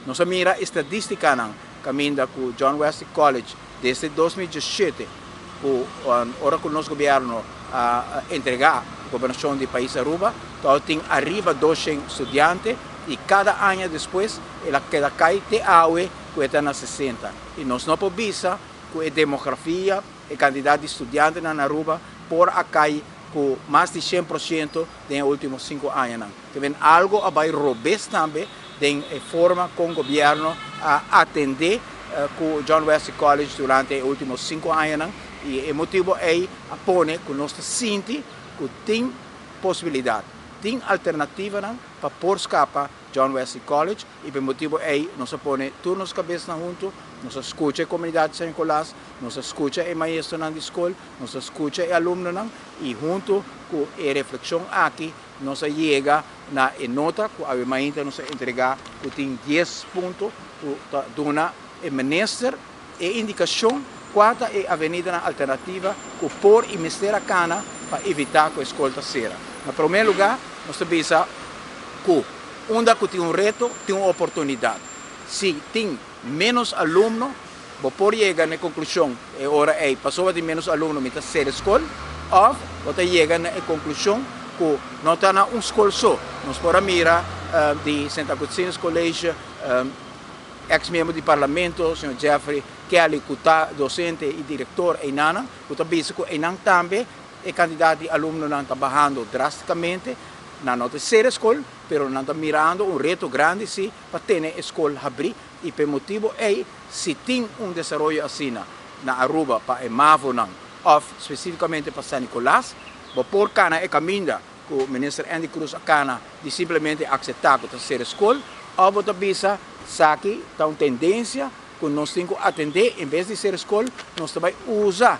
Nos a mira estadístikanan kaminda ku John Wesley College desde 2017, ku ora ku nos gobièrnu a entregá gobernashon di pais Aruba, tabatin ariba 200 studiante i kada aña despues el a keda kai te awe ku e ta na 60. I nos no por bisa ku e demografia, e kantidat di studiantenan na Aruba por a kai ku mas di 100% den e último 5 añanan. Ke men algu a bai robes tambe den e forma kon gobièrnu a atendé ku John Wesley College durante e último 5 añanan, i e motibu ei a pone ku nos ta sinti ku tin posibilidat, tin alternativanan pa por skapa John Wesley College, i pa e motibu ei nos a pone tur nos kabesnan huntu, nos a skucha e komunidat di San Nicolas, nos a skucha e maestronan di skol, nos a skucha e alumnonan, i huntu ku e reflekshon aki nos a yega na e nota ku awe mainta nos a entregá, ku tin 10 punto ku ta duna e minister e indikashon kua ta e avenidanan alternativa ku por i mester a kana pa evitá ku e skol ta sera. Na promé lugá nos ta bisa ku unda ku tin un reto tin un oportunidat. Si tin ménos alumno, bo por yega na e konklushon e ora ei pasobra tin ménos alumno mi ta sera e skol, òf bo ta yega na e konklushon ku no ta na un skol so. Nos por a mira di Sint Augustinus College eks miembro di parlamento señor Jeffrey Kelly ku ta dosente i direktor einanan ku ta bisa ku einan tambe e kantidat di alumnonan ta bahando drástikamente. Nan no ta sera e skol, pero nan ta mirando un reto grandi si pa tene e skol habrí, i pa e motibu ei si tin un desaroyo asina na Aruba pa e mavonan òf spesífikamente pa San Nicolas, bo por kana e kaminda ku Minister Endy Croes a kana di simplemente akseptá ku ta sera skol, òf bo ta bisa esaki ta un tendensia ku nos tin ku atendé, en bes di sera skol nos ta bai usa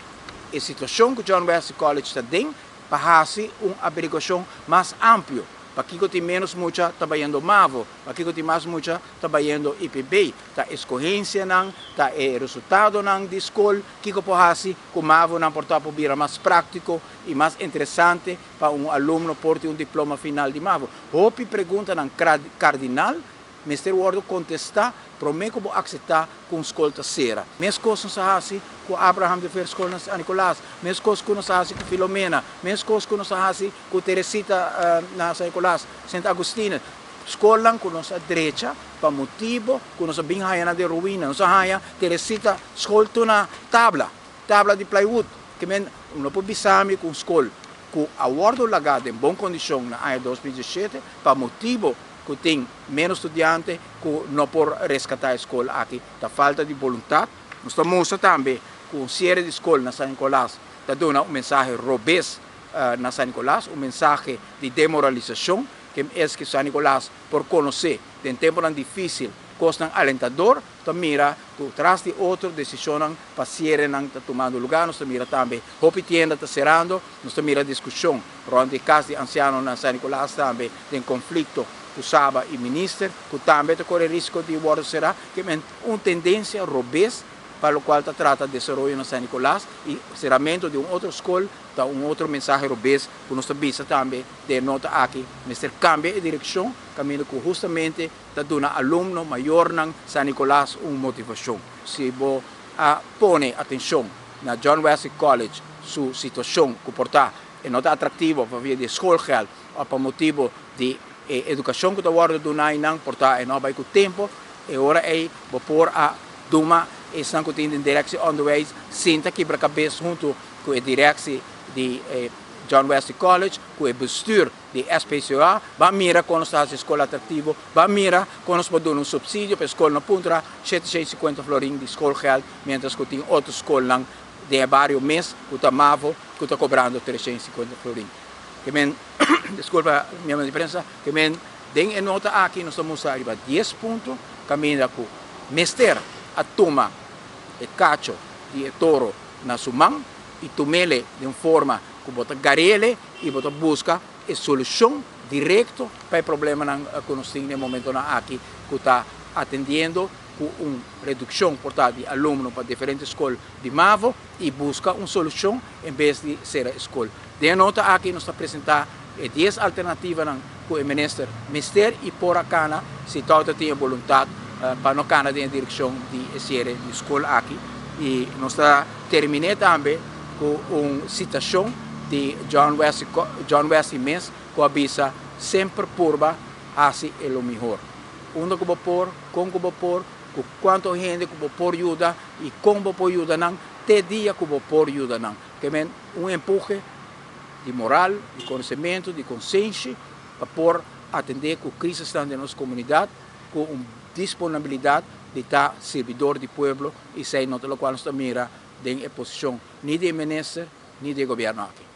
e situashon ku John Wesley College ta den pa hasi un averiguashon mas amplio. Pakiko tin ménos mucha ta bayendo mavo? Pakiko tin mas mucha ta bayendo IPB? Ta eskohensianan, ta e resultadonan di skol? Kiko por hasi ku mavonan por ta por bira mas práktiko i mas interesante pa un alumno por tin un diploma final di mavo? Hopi preguntanan kardinal mester wòrdu kontestá promé ku bo akseptá ku un skol ta sera. Meskos nos a hasi ku Abraham de Veer Skol na San Nicolas, meskos ku nos a hasi ku Filomena, meskos ku nos a hasi ku Teresita na San Nicolas, Sint Agustinus. Skolnan ku nos a drecha pa motibu ku nos a bin haña nan den ruina. Nos a haña Teresita Skol tur na tabla, tabla di plywood. Ke men no por bisa mi ku un skol ku a wòrdu lagá den bon kondishon na aña 2017 pa motibu ku tin ménos studiante ku no por reskatá e skol aki, ta falta di boluntat. Nos ta mustra tambe ku un siere di skol na San Nicolas ta duna un mensahe robes na San Nicolas, un mensahe di demoralisashon, ke es ku San Nicolas por konosé den tempunan difísil kosnan alentador, ta mira ku tras di otro desishonnan pa sierenan ta tumando lugá. Nos ta mira tambe hopi tienda ta serando, nos ta mira diskushon rònt di kas di ansiano na San Nicolas tambe den konflikto ku Saba i minister, ku tambe ta kore risko di wòrdu será, ke men un tendensia robes pa lokual ta trata desaroyo na San Nicolas, i seramentu di un otro skol ta un otro mensahe robes ku nos ta bisa tambe den e nota aki. Mester kambia e direkshon kaminda ku hustamente ta duna alumno, mayornan San Nicolas un motivashon. Si bo a pone atenshon na John Wesley College su situashon ku por ta e no ta atraktivo pa via di e schoolgeld òf pa motibu di e edukashon ku ta wòrdu duná einan, por ta e no a bai ku tempu, e ora ei bo por a duma esnan ku tin den Directie Onderwijs sinta kibra kabes huntu ku e direksie di e John Wesley College, ku e bestuur di SPCOA, ban mira kon nos ta hasi e skol atraktivo, ban mira kon nos por duna un supsidio pa e skol no puntra 750 florin di schoolgeld, mientras ku tin otro skolnan den e bario mes ku ta mavo ku ta kobrando 350 florin. Ke men, diskulpa miembro di prensa, ke men den e nota aki nos ta mustra riba 10 punto kaminda ku mester a tuma e kacho di e toro na su man i tumele den un forma ku bo ta garele i bo ta buska e solushon direkto pa e problemanan ku nos tin den e momentonan aki ku ta atendiendo ku un redukshon por ta di alumno pa diferente skol di mavo i buska un solushon en bes di sera e skol. Den e nota aki nos ta presentá e 10 alternativanan ku e minister mester i por a kana si tòg ta tin e boluntat pa no kana den direkshon di siere di skol aki. I nos ta terminá tambe ku un sitashon di John Wesley mes, ku a bisa: "Semper purba hasi e lo mihó. Unda ku bo por, kon ku bo por, ku kuantu hende ku bo por yuda i kon bo por yuda nan, te dia ku bo por yuda nan." Ke men un empuhe di moral, di konosementu, di konsenshi, pa por atendé ku krísis den nos komunidat, ku un disponibilidat di ta sirbidó di pueblo, i esei no ta loke nos ta mira den posishon ni di minister ni di gobièrnu aki.